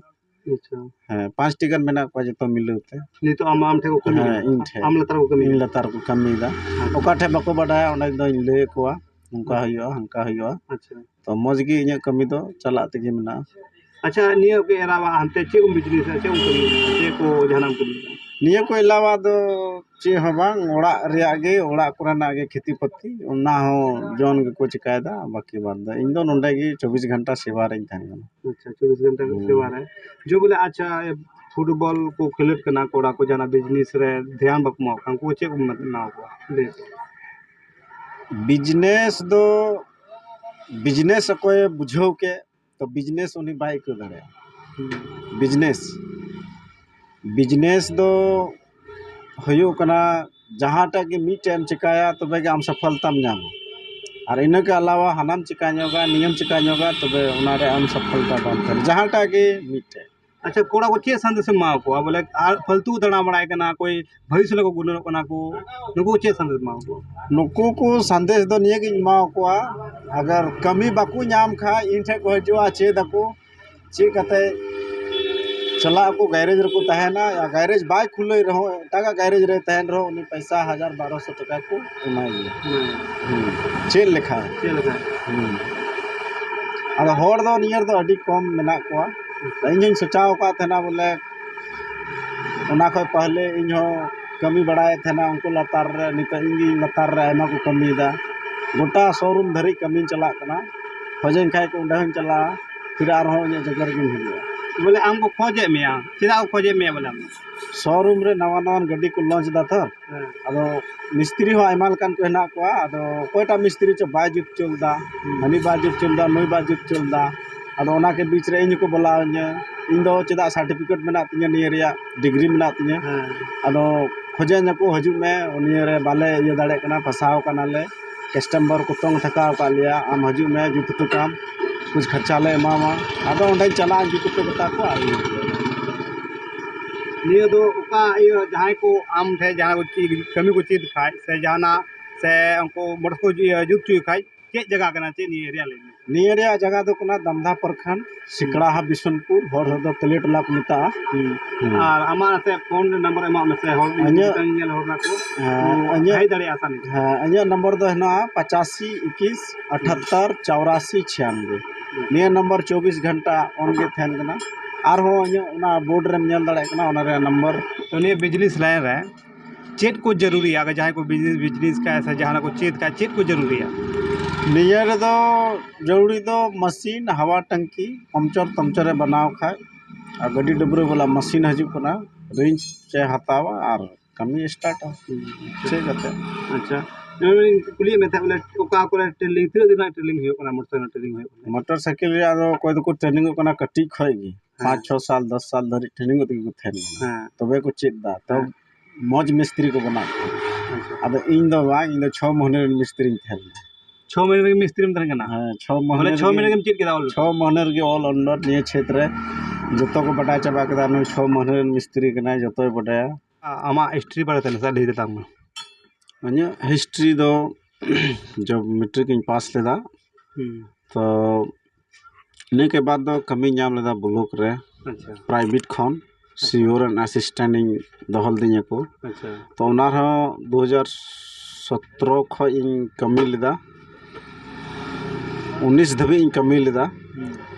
ᱟᱪᱪᱷᱟ᱾ ᱦᱮᱸ, ᱯᱟᱸᱪᱴᱤ ᱜᱟᱱ ᱢᱮᱱᱟᱜ ᱠᱚᱣᱟ, ᱡᱚᱛᱚ ᱢᱤᱞᱟᱹᱣ ᱛᱮ᱾ ᱱᱤᱛᱚᱜ ᱟᱢ, ᱟᱢ ᱴᱷᱮᱱ ᱠᱚ ᱠᱟᱹᱢᱤ ᱦᱮᱸ, ᱠᱟᱱᱟ? ᱤᱧ ᱴᱷᱮᱱ᱾ ᱟᱢ ᱞᱟᱛᱟᱨ ᱠᱚ ᱠᱟᱹᱢᱤ ᱤᱧ ᱠᱟᱱᱟ? ᱞᱟᱛᱟᱨ ᱠᱚ ᱠᱟᱹᱢᱤᱭᱮᱫᱟ᱾ ᱟᱪᱪᱷᱟ᱾ ᱚᱠᱟ ᱴᱷᱮᱱ ᱵᱟᱠᱚ ᱵᱟᱰᱟᱭᱟ, ᱚᱸᱰᱮ ᱫᱚᱧ ᱞᱟᱹᱭ ᱟᱠᱚᱣᱟ, ᱱᱚᱝᱠᱟ ᱦᱩᱭᱩᱜᱼᱟ, ᱦᱟᱱᱠᱟ ᱦᱩᱭᱩᱜᱼᱟ᱾ ᱟᱪᱪᱷᱟ᱾ ᱛᱚ, ᱢᱚᱡᱽ ᱜᱮ ᱤᱧᱟᱹᱜ ᱠᱟᱹᱢᱤ ᱫᱚ ᱪᱟᱞᱟᱜ ᱛᱮᱜᱮ ᱢᱮᱱᱟᱜᱼᱟ᱾ ᱟᱪᱪᱷᱟ, ᱱᱤᱭᱟᱹ ᱠᱚ ᱮᱞᱟᱣᱟ ᱦᱟᱱᱛᱮ ᱪᱮᱫ ᱠᱚᱢ ᱵᱤᱡᱽᱱᱮᱥᱟ, ᱪᱮᱫ ᱠᱚᱢ ᱠᱟᱹᱢᱤᱭᱟ, ᱪᱮᱫ ᱠᱚ ᱡᱟᱦᱟᱱᱟᱜ ᱮᱢ ᱠᱟᱹᱢᱤᱭᱟ? ᱱᱤᱭᱟᱹ ᱠᱚ ᱮᱞᱟᱣᱟ ᱫᱚ ᱪᱮᱫ ᱦᱚᱸ ᱵᱟᱝ, ᱚᱲᱟᱜ ᱨᱮᱭᱟᱜ ᱜᱮ, ᱚᱲᱟᱜ ᱠᱚᱨᱮᱱᱟᱜ ᱜᱮ ᱠᱷᱮᱛᱤ ᱯᱟᱹᱛᱤ, ᱚᱱᱟ ᱦᱚᱸ ᱡᱚᱱ ᱜᱮᱠᱚ ᱪᱤᱠᱟᱭᱮᱫᱟ, ᱵᱟᱹᱠᱤ ᱵᱟᱫ ᱫᱚ ᱤᱧ ᱫᱚ ᱱᱚᱸᱰᱮ ᱜᱮ ᱪᱚᱵᱵᱤᱥ ᱜᱷᱚᱱᱴᱟ ᱥᱮᱵᱟ ᱨᱮᱧ ᱛᱟᱦᱮᱱ ᱠᱟᱱᱟ᱾ ᱟᱪᱪᱷᱟ, ᱪᱚᱵᱵᱤᱥ ᱜᱷᱚᱱᱴᱟ ᱦᱩᱸ᱾ ᱥᱮᱵᱟ ᱨᱮ᱾ ᱡᱮ ᱵᱚᱞᱮ, ᱟᱪᱪᱷᱟ, ᱯᱷᱩᱴᱵᱚᱞ ᱠᱚ ᱠᱷᱮᱞᱳᱰ ᱠᱟᱱᱟ ᱠᱚᱲᱟ ᱠᱚ, ᱡᱟᱦᱟᱱᱟᱜ ᱵᱤᱡᱽᱱᱮᱥ ᱨᱮ ᱫᱷᱮᱭᱟᱱ ᱵᱟᱠᱚ ᱮᱢᱟᱣ ᱠᱟᱱ, ᱩᱱᱠᱩ ᱪᱮᱫ ᱠᱚ ᱮᱢᱟ ᱠᱚᱣᱟ? ᱞᱟᱹᱭ ᱟᱠᱚ᱾ ᱵᱤᱡᱽᱱᱮᱥ ᱫᱚ, ᱵᱤᱡᱽᱱᱮᱥ ᱚᱠᱚᱭᱮ ᱵᱩᱡᱷᱟᱹᱣ ᱠᱮᱫ, ᱛᱚ ᱵᱤᱡᱽᱱᱮᱥ ᱩᱱᱤ ᱵᱟᱭ ᱟᱹᱭᱠᱟᱹᱣ ᱫᱟᱲᱮᱭᱟᱜᱼᱟ᱾ ᱦᱩᱸ᱾ ᱵᱤᱡᱽᱱᱮᱥ, ᱵᱤᱡᱽᱱᱮᱥ ᱫᱚ ᱦᱩᱭᱩᱜ ᱠᱟᱱᱟ, ᱡᱟᱦᱟᱸᱴᱟᱜ ᱜᱮ ᱢᱤᱫᱴᱮᱡ ᱮᱢ ᱪᱮᱠᱟᱭᱟ, ᱛᱚᱵᱮ ᱜᱮ ᱟᱢ ᱥᱚᱯᱷᱚᱞᱛᱟᱢ ᱧᱟᱢᱟ᱾ ᱟᱨ ᱤᱱᱟᱹ ᱠᱚ ᱟᱞᱟᱣᱟ ᱦᱟᱱᱟᱢ ᱪᱤᱠᱟ ᱧᱚᱜᱟ, ᱱᱤᱭᱟᱹᱢ ᱪᱤᱠᱟ ᱧᱚᱜᱟ, ᱛᱚᱵᱮ ᱚᱱᱟ ᱨᱮ ᱟᱢ ᱥᱚᱯᱷᱚᱞᱛᱟ ᱵᱟᱢ ᱛᱟᱦᱮᱱᱟ, ᱡᱟᱦᱟᱸᱴᱟᱜ ᱜᱮ ᱢᱤᱫᱴᱮᱡ᱾ ᱟᱪᱪᱷᱟ, ᱠᱚᱲᱟ ᱠᱚ ᱪᱮᱫ ᱥᱟᱸᱫᱮᱥ ᱮᱢ ᱮᱢᱟ ᱠᱚᱣᱟ? ᱵᱚᱞᱮ, ᱟᱨ ᱯᱷᱟᱞᱛᱩ ᱠᱚ ᱫᱟᱬᱟ ᱵᱟᱲᱟᱭ ᱠᱟᱱᱟ, ᱚᱠᱚᱭ ᱵᱷᱟᱹᱜᱤ ᱥᱟᱞᱟᱜ ᱠᱚ ᱜᱩᱱᱟᱹᱱᱚᱜ ᱠᱟᱱᱟ ᱠᱚ, ᱱᱩᱠᱩ ᱠᱚ ᱪᱮᱫ ᱥᱟᱸᱫᱮᱥ ᱮᱢᱟ ᱠᱚᱣᱟ? ᱱᱩᱠᱩ ᱠᱚ ᱥᱟᱸᱫᱮᱥ ᱫᱚ ᱱᱤᱭᱟᱹ ᱜᱤᱧ ᱮᱢᱟ ᱠᱚᱣᱟ, ᱟᱜᱟᱨ ᱠᱟᱹᱢᱤ ᱵᱟᱠᱚ ᱧᱟᱢ ᱠᱷᱟᱡ, ᱤᱧ ᱴᱷᱮᱱ ᱠᱚ ᱦᱤᱡᱩᱜᱼᱟ, ᱪᱮᱫ ᱟᱠᱚ, ᱪᱮᱫ ᱠᱟᱛᱮ ᱪᱟᱞᱟᱜ ᱟᱠᱚ, ᱜᱮᱨᱮᱡᱽ ᱨᱮᱠᱚ ᱛᱟᱦᱮᱱᱟ, ᱟᱨ ᱜᱮᱨᱮᱡᱽ ᱵᱟᱭ ᱠᱷᱩᱞᱟᱹᱣ ᱨᱮᱦᱚᱸ, ᱮᱴᱟᱜᱟᱜ ᱜᱮᱨᱮᱡᱽ ᱨᱮ ᱛᱟᱦᱮᱱ ᱨᱮᱦᱚᱸ, ᱩᱱᱤ ᱯᱚᱭᱥᱟ ᱦᱟᱡᱟᱨ ᱵᱟᱨᱚᱥᱚ ᱴᱟᱠᱟ ᱠᱚ ᱮᱢᱟᱭ ᱜᱮᱭᱟ᱾ ᱦᱩᱸ᱾ ᱦᱩᱸ᱾ ᱪᱮᱫ ᱞᱮᱠᱟ? ᱪᱮᱫ ᱞᱮᱠᱟ? ᱦᱩᱸ᱾ ᱟᱫᱚ ᱦᱚᱲ ᱫᱚ ᱱᱤᱭᱟᱹ ᱨᱮᱫᱚ ᱟᱹᱰᱤ ᱠᱚᱢ ᱢᱮᱱᱟᱜ ᱠᱚᱣᱟ᱾ ᱤᱧ ᱦᱚᱧ ᱥᱚᱪᱟᱣ ᱟᱠᱟᱫ ᱛᱟᱦᱮᱱᱟ ᱵᱚᱞᱮ, ᱚᱱᱟ ᱠᱷᱚᱡ ᱯᱟᱦᱞᱮ ᱤᱧ ᱦᱚᱸ ᱠᱟᱹᱢᱤ ᱵᱟᱲᱟᱭᱮᱫ ᱛᱟᱦᱮᱱᱟ ᱩᱱᱠᱩ ᱞᱟᱛᱟᱨ ᱨᱮ, ᱱᱤᱛᱚᱜ ᱤᱧ ᱜᱮ ᱞᱟᱛᱟᱨ ᱨᱮ ᱟᱭᱢᱟ ᱠᱚ ᱠᱟᱹᱢᱤᱭᱮᱫᱟ᱾ ᱜᱚᱴᱟ ᱥᱳᱨᱩᱢ ᱫᱷᱟᱹᱨᱤᱡ ᱠᱟᱹᱢᱤᱧ ᱪᱟᱞᱟᱜ ᱠᱟᱱᱟ, ᱠᱷᱚᱡᱟᱹᱧ ᱠᱷᱟᱡ ᱠᱚ ᱚᱸᱰᱮ ᱦᱚᱸᱧ ᱪᱟᱞᱟᱜᱼᱟ, ᱯᱷᱤᱨ ᱟᱨᱦᱚᱸ ᱤᱧᱟᱹᱜ ᱡᱟᱭᱜᱟ ᱨᱮᱜᱤᱧ ᱦᱤᱡᱩᱜᱼᱟ᱾ ᱵᱚᱞᱮ ᱟᱢ ᱠᱚ ᱠᱷᱚᱡᱮᱫ ᱢᱮᱭᱟ, ᱪᱮᱫᱟᱜ ᱠᱚ ᱠᱷᱚᱡᱮᱫ ᱢᱮᱭᱟ ᱵᱚᱞᱮ ᱟᱢ? ᱥᱳᱨᱩᱢ ᱨᱮ ᱱᱟᱣᱟ ᱱᱟᱣᱟᱱ ᱜᱟᱹᱰᱤ ᱠᱚ ᱞᱚᱧᱪ ᱮᱫᱟ ᱛᱚ, ᱦᱮᱸ᱾ ᱟᱫᱚ ᱢᱤᱥᱛᱨᱤ ᱦᱚᱸ ᱟᱭᱢᱟ ᱞᱮᱠᱟᱱ ᱠᱚ ᱦᱮᱱᱟᱜ ᱠᱚᱣᱟ, ᱟᱫᱚ ᱚᱠᱚᱭᱴᱟᱜ ᱢᱤᱥᱛᱨᱤ ᱪᱚ ᱵᱟᱭ ᱡᱩᱛ ᱦᱚᱪᱚ ᱞᱮᱫᱟ, ᱦᱩᱸ᱾ ᱦᱟᱹᱱᱤ ᱵᱟᱭ ᱡᱩᱛ ᱦᱚᱪᱚ ᱞᱮᱫᱟ, ᱱᱩᱭ ᱵᱟᱭ ᱡᱩᱛ ᱦᱚᱪᱚ ᱞᱮᱫᱟ, ᱟᱫᱚ ᱚᱱᱟ ᱠᱚ ᱵᱤᱪ ᱨᱮ ᱤᱧ ᱦᱚᱸᱠᱚ ᱵᱚᱞᱟᱣ ᱤᱧᱟᱹ᱾ ᱤᱧ ᱫᱚ ᱪᱮᱫᱟᱜ ᱥᱟᱨᱴᱤᱯᱷᱤᱠᱮᱴ ᱢᱮᱱᱟᱜ ᱛᱤᱧᱟᱹ, ᱱᱤᱭᱟᱹ ᱨᱮᱭᱟᱜ ᱰᱤᱜᱽᱨᱤ ᱢᱮᱱᱟᱜ ᱛᱤᱧᱟᱹ, ᱦᱮᱸ᱾ ᱟᱫᱚ ᱠᱷᱚᱡᱮᱧᱟᱠᱚ, "ᱦᱤᱡᱩᱜ ᱢᱮ, ᱱᱤᱭᱟᱹ ᱨᱮ ᱵᱟᱞᱮ ᱤᱭᱟᱹ ᱫᱟᱲᱮᱭᱟᱜ ᱠᱟᱱᱟ, ᱯᱷᱟᱸᱥᱟᱣ ᱠᱟᱱᱟᱞᱮ, ᱠᱟᱥᱴᱚᱢᱟᱨ ᱠᱚ ᱛᱚᱝ ᱛᱷᱟᱠᱟᱣ ᱟᱠᱟᱫ ᱞᱮᱭᱟ, ᱟᱢ ᱦᱤᱡᱩᱜ ᱢᱮ, ᱡᱩᱛ ᱦᱚᱴᱚ ᱠᱟᱢ, ᱠᱩᱪ ᱠᱷᱚᱨᱪᱟ ᱞᱮ ᱮᱢᱟᱢᱟ᱾" ᱟᱫᱚ ᱚᱸᱰᱮᱧ ᱪᱟᱞᱟᱜᱼᱟ, ᱡᱩᱛ ᱦᱚᱴᱚ ᱠᱟᱛᱟ ᱠᱚᱣᱟ ᱟᱨ ᱤᱧ ᱱᱤᱭᱟᱹ ᱫᱚ ᱚᱠᱟ ᱤᱭᱟᱹ ᱡᱟᱦᱟᱸᱭ ᱠᱚ ᱟᱢ ᱴᱷᱮᱱ ᱡᱟᱦᱟᱸ ᱠᱚ ᱪᱮᱫ ᱠᱟᱹᱢᱤ ᱠᱚ ᱪᱮᱫ ᱠᱷᱟᱡ ᱥᱮ ᱡᱟᱦᱟᱱᱟᱜ ᱥᱮ ᱩᱱᱠᱩ ᱢᱚᱴᱚᱨ ᱠᱚ ᱤᱭᱟᱹ ᱡᱩᱛ ᱦᱚᱪᱚᱭ ᱠᱷᱟᱡ ᱪᱮᱫ ᱡᱟᱭᱜᱟ ᱠᱟᱱᱟ, ᱪᱮᱫ ᱱᱤᱭᱟᱹ ᱮᱨᱤᱭᱟ ᱞᱟᱹᱭ ᱢᱮ? ᱱᱤᱭᱟᱹ ᱨᱮᱭᱟᱜ ᱡᱟᱭᱜᱟ ᱫᱚ ᱠᱟᱱᱟ ᱫᱟᱢᱫᱟ ᱯᱨᱚᱠᱷᱚᱸᱰ, ᱥᱤᱠᱲᱟᱦᱟ ᱵᱤᱥᱱᱩᱯᱩᱨ, ᱦᱚᱲ ᱦᱚᱲ ᱫᱚ ᱛᱟᱹᱞᱤᱭᱟᱹ ᱴᱚᱞᱟ ᱠᱚ ᱢᱮᱛᱟᱜᱼᱟ᱾ ᱦᱩᱸ᱾ ᱦᱩᱸ᱾ ᱟᱨ ᱟᱢᱟᱜ ᱥᱮ ᱯᱷᱳᱱ ᱱᱟᱢᱵᱟᱨ ᱮᱢᱟᱜ ᱢᱮ ᱥᱮ ᱦᱚᱲ ᱤᱧᱟᱹᱜ ᱧᱮᱞ ᱦᱚᱲ ᱠᱚ ᱦᱮᱸ, ᱤᱧᱟᱹᱜ ᱦᱮᱡ ᱫᱟᱲᱮᱭᱟᱜᱼᱟ ᱟᱥᱟᱢᱤ᱾ ᱦᱮᱸ, ᱤᱧᱟᱹᱜ ᱱᱚᱢᱵᱚᱨ ᱫᱚ ᱦᱮᱱᱟᱜᱼᱟ ᱯᱚᱸᱪᱟᱥᱤ ᱮᱠᱤᱥ ᱟᱴᱷᱟᱛᱛᱚᱨ ᱪᱚᱣᱨᱟᱥᱤ ᱪᱷᱤᱭᱟᱱᱵᱮ᱾ ᱦᱩᱸ᱾ ᱱᱤᱭᱟᱹ ᱱᱚᱢᱵᱚᱨ ᱪᱚᱵᱵᱤᱥ ᱜᱷᱚᱱᱴᱟ on ᱜᱮ ᱛᱟᱦᱮᱱ ᱠᱟᱱᱟ᱾ ᱟᱨᱦᱚᱸ ᱤᱧᱟᱹᱜ ᱚᱱᱟ ᱵᱳᱨᱰ ᱨᱮᱢ ᱧᱮᱞ ᱫᱟᱲᱮᱭᱟᱜ ᱠᱟᱱᱟ, ᱚᱱᱟ ᱨᱮᱭᱟᱜ ᱱᱚᱢᱵᱚᱨ᱾ ᱛᱚ, ᱱᱤᱭᱟᱹ ᱵᱤᱡᱽᱱᱮᱥ ᱞᱟᱭᱤᱱ ᱨᱮ ᱪᱮᱫ ᱠᱚ ᱡᱟᱹᱨᱩᱨᱤᱭᱟ? ᱟᱜᱟᱨ ᱡᱟᱦᱟᱸᱭ ᱠᱚ ᱵᱤᱡᱽᱱᱮᱥ, ᱵᱤᱡᱽᱱᱮᱥ ᱠᱷᱟᱡ ᱥᱮ ᱡᱟᱦᱟᱱᱟᱜ ᱠᱚ ᱪᱮᱫ ᱠᱷᱟᱡ, ᱪᱮᱫ ᱠᱚ ᱡᱟᱹᱨᱩᱨᱤᱭᱟ? ᱱᱤᱭᱟᱹ ᱨᱮᱫᱚ ᱡᱟᱹᱨᱩᱨᱤ ᱫᱚ ᱢᱟᱥᱤᱱ, ᱦᱟᱣᱟ ᱴᱟᱝᱠᱤ, ᱯᱟᱢᱪᱟᱨ ᱛᱟᱢᱪᱟᱨᱮ ᱵᱮᱱᱟᱣ ᱠᱷᱟᱡ, ᱟᱨ ᱜᱟᱹᱰᱤ ᱰᱟᱹᱵᱽᱨᱟᱹ ᱵᱟᱞᱟ ᱢᱟᱥᱤᱱ ᱦᱤᱡᱩᱜ ᱠᱟᱱᱟ, ᱨᱤᱧᱡᱽ ᱮ ᱦᱟᱛᱟᱣᱟ ᱟᱨ ᱠᱟᱹᱢᱤ ᱥᱴᱟᱨᱴᱟ᱾ ᱪᱮᱫ ᱠᱟᱛᱮ? ᱟᱪᱪᱷᱟ, ᱱᱚᱜᱼᱚᱭ ᱠᱩᱞᱤᱭᱮᱫ ᱢᱮ ᱛᱟᱦᱮᱸᱫ ᱵᱚᱞᱮ ᱚᱠᱟ ᱠᱚᱨᱮ ᱴᱨᱮᱱᱤᱝ, ᱛᱤᱱᱟᱹᱜ ᱫᱤᱱ ᱨᱮᱱᱟᱜ ᱴᱨᱮᱱᱤᱝ ᱦᱩᱭᱩᱜ ᱠᱟᱱᱟ ᱢᱚᱴᱚᱨ ᱥᱟᱭᱠᱮᱞ ᱴᱨᱮᱱᱤᱝ ᱦᱩᱭᱩᱜ ᱠᱟᱱᱟ? ᱢᱚᱴᱚᱨ ᱥᱟᱭᱠᱮᱞ ᱨᱮᱭᱟᱜ ᱫᱚ ᱚᱠᱚᱭ ᱫᱚᱠᱚ ᱴᱨᱮᱱᱤᱝᱚᱜ ᱠᱟᱱᱟ ᱠᱟᱹᱴᱤᱡ ᱠᱷᱚᱡ ᱜᱮ, ᱦᱮᱸ᱾ ᱯᱟᱸᱪ ᱪᱷᱚ ᱥᱟᱞ, ᱫᱚᱥ ᱥᱟᱞ ᱫᱷᱟᱹᱨᱤᱡ ᱴᱨᱮᱱᱤᱝᱚᱜ ᱛᱮᱜᱮ ᱠᱚ ᱛᱟᱦᱮᱱ ᱠᱟᱱᱟ᱾ ᱦᱮᱸ᱾ ᱛᱚᱵᱮ ᱠᱚ ᱪᱮᱫ ᱫᱟ, ᱛᱚ ᱦᱮᱸ᱾ ᱟᱪᱪᱷᱟ᱾ ᱟᱫᱚ ᱤᱧ ᱫᱚ ᱵᱟᱝ, ᱤᱧ ᱫᱚ ᱪᱷᱚ ᱢᱟᱹᱦᱱᱟᱹ ᱨᱮᱱ ᱢᱤᱥᱛᱨᱤᱧ ᱛᱟᱦᱮᱸ ᱞᱮᱱᱟ᱾ ᱪᱷᱚ ᱢᱟᱹᱦᱱᱟᱹ ᱨᱮᱜᱮ ᱢᱤᱥᱛᱨᱤᱢ ᱛᱟᱦᱮᱸ ᱠᱟᱱᱟ? ᱦᱮᱸ, ᱪᱷᱚ ᱢᱟᱹᱦᱱᱟᱹ ᱵᱚᱞᱮ ᱪᱷᱚ ᱨᱮᱜᱮ, ᱢᱟᱹᱦᱱᱟᱹ ᱨᱮᱜᱮᱢ ᱪᱮᱫ ᱠᱮᱫᱟ ᱚᱞ? ᱪᱷᱚ ᱢᱟᱹᱦᱱᱟᱹ ᱨᱮᱜᱮ ᱚᱞ ᱚᱱᱰᱚᱨ ᱱᱤᱭᱟᱹ ᱪᱷᱮᱛ ᱨᱮ ᱡᱚᱛᱚ ᱠᱚ ᱵᱟᱰᱟᱭ ᱪᱟᱵᱟ ᱠᱮᱫᱟ, ᱱᱩᱭ ᱪᱷᱚ ᱢᱟᱹᱦᱱᱟᱹ ᱨᱮᱱ ᱢᱤᱥᱛᱨᱤ ᱠᱟᱱᱟᱭ, ᱡᱚᱛᱚᱭ ᱵᱟᱰᱟᱭᱟ᱾ ᱟ-, ᱟᱢᱟᱜ ᱦᱤᱥᱴᱨᱤ ᱵᱟᱨᱮᱛᱮ ᱱᱟᱥᱮ ᱞᱟᱹᱭ ᱛᱟᱞᱟᱝ ᱢᱮ᱾ ᱤᱧᱟᱹᱜ ᱦᱤᱥᱴᱨᱤ ᱫᱚ ᱡᱚᱵ ᱢᱮᱴᱨᱤᱠ ᱤᱧ ᱯᱟᱥ ᱞᱮᱫᱟ, ᱦᱩᱸ᱾ ᱛᱚ ᱤᱱᱟᱹ ᱠᱮ ᱵᱟᱫ ᱫᱚ ᱠᱟᱹᱢᱤ ᱧᱟᱢ ᱞᱮᱫᱟ ᱵᱞᱚᱠ ᱨᱮ, ᱟᱪᱪᱷᱟ᱾ ᱯᱨᱟᱭᱵᱷᱮᱴ ᱠᱷᱚᱱ ᱟᱪᱪᱷᱟ᱾ ᱥᱤᱭᱳ ᱨᱮᱱ ᱟᱥᱤᱥᱴᱮᱱᱴ ᱤᱧ ᱫᱚᱦᱚ ᱞᱤᱫᱤᱧᱟ ᱠᱚ᱾ ᱟᱪᱪᱷᱟ᱾ ᱛᱚ ᱚᱱᱟ ᱨᱮᱦᱚᱸ ᱫᱩ ᱦᱟᱡᱟᱨ ᱥᱚᱛᱨᱚ ᱠᱷᱚᱡ ᱤᱧ ᱠᱟᱹᱢᱤ ᱞᱮᱫᱟ᱾ ᱩᱱᱤᱥ ᱫᱷᱟᱹᱵᱤᱡ ᱤᱧ ᱠᱟᱹᱢᱤ ᱞᱮᱫᱟ᱾ ᱦᱩᱸ᱾